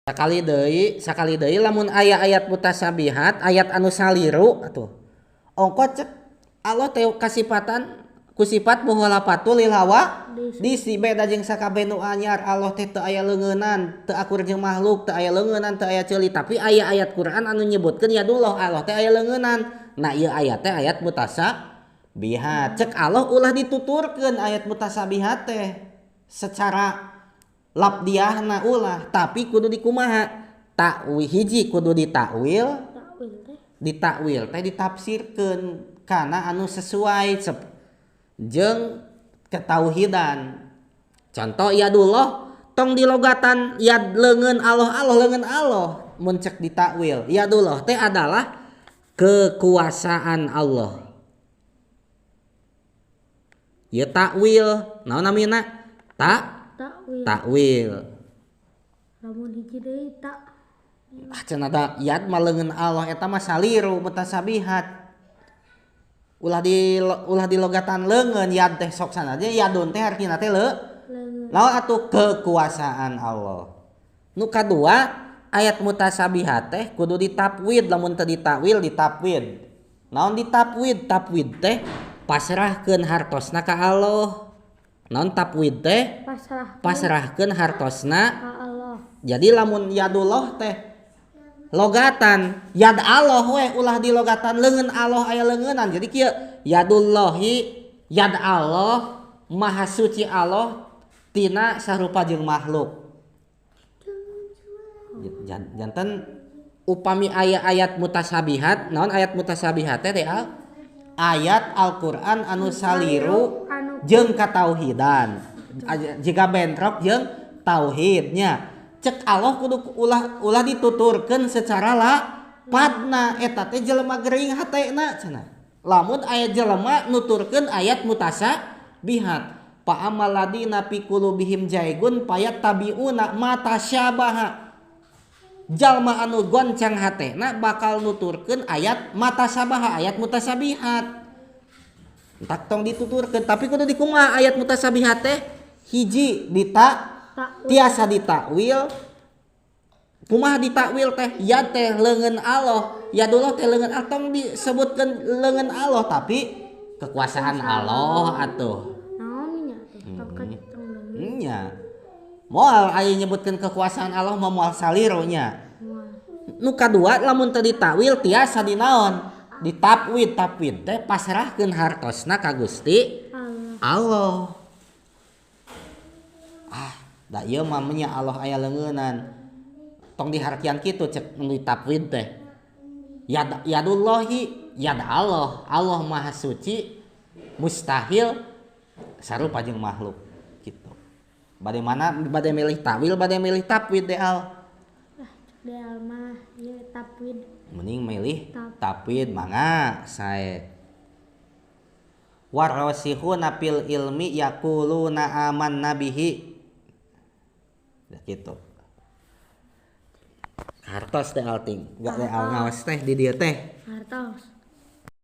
Sakali deui lamun aya ayat mutasabihat, ayat anu saliru atuh. Ongko cek Allah teh kasipatan ku sifat mukhalafatul lil hawa disi, beda jeung sakabeh nu anyar. Allah teh teu aya leungeunnan, teu akur jeung makhluk, teu aya leungeunnan, teu aya ceuli, tapi aya ayat Quran anu nyebutkeun yadullah, Allah teh aya leungeunnan. Nah, ieu ayat teh ayat mutasabihat. Cek Allah ulah dituturkeun ayat mutasabihat teh secara labdiahna ulah, tapi kudu dikumaha? Takwil, hiji kudu ditakwil. Takwil teh? Ditakwil teh ditafsirkeun kana anu sesuai jeung ketauhidan. Contoh yadullah, tong dilogatan yad leungeun Allah, Allah leungeun Allah. Mun cek ditakwil, yadullah teh adalah kekuasaan Allah. Ya, takwil naon namina? Takwil. Takwil. Lamun hiji deui tak Ah, cenah da yad mah leungeun Allah, eta mah saliru, mutasabihat. Ulah dilogatan leungeun yad teh, sok sanajan yadun teh artina teh leungeun. Naon atuh? Kekuasaan Allah. Nu kadua, ayat mutasabihat teh kudu ditafwid, lamun teu ditakwil ditafwid. Naon ditafwid? Tafwid teh pasrahkeun hartosna ka Allah. Naon tafwid teh? Pasrah. Pasrahkeun hartosna ka Allah. Jadi lamun yadullah teh logatan yad Allah we, ulah dilogatan leungeun Allah aya leungeunan. Jadi kieu, yadullahi, yad Allah, maha suci Allah tina sarupa jeung makhluk. Janten upami aya ayat mutasabihat, naon ayat mutasabihat teh Al? Ayat Al-Qur'an anu saliru anu jeung katauhidan. Jika bentrok jeung tauhidnya, cek Allah kudu ulah ulah dituturkeun secara lapadna, eta teh jelema gering hatena cenah. Lamun aya jelema nuturkeun ayat mutasabihat, fa ammal ladina fi qulubihim zaigun fayattabi'una ma tasyabaha, jalma anu goncang hatena bakal nuturkeun ayat matasabaha, ayat mutasabihat. Entak tong dituturkeun, tapi kudu dikumaha ayat mutasabihat teh? Hiji, dita takwil. Tiasa ditakwil. Kumaha ditakwil teh? Ya teh leungeun Allah, yadullah teh leungeun Allah, tong disebutkeun leungeun Allah, tapi kekuasaan Allah atuh. Naon nya teh tong tong leungeun. Nya moal aya nyebutkeun kekuasaan Allah mah moal saliru nya. Moal. Nu kadua, lamun teu ditakwil tiasa dinaon? Ditafwid. Tafwid teh pasrahkeun hartosna ka Gusti Allah. Allah. Ah, da ieu mah nya Allah aya leungeunan, tong dihartian kitu. Cek nu ditafwid teh yad, yadullahi, yad Allah, Allah maha suci, mustahil sarupa jeung makhluk gitu. Bade mana, bade milih takwil, bade milih tafwid deh Al? Ah, cek deal mah ieu tafwid. Mending milih Taf- tafwid, mangga sae. Warasikhuna fil ilmi yaquluna amanna bihi. Ya gitu. Hartos teh alting, enggak teh al ngaos teh di dieu teh? Hartos.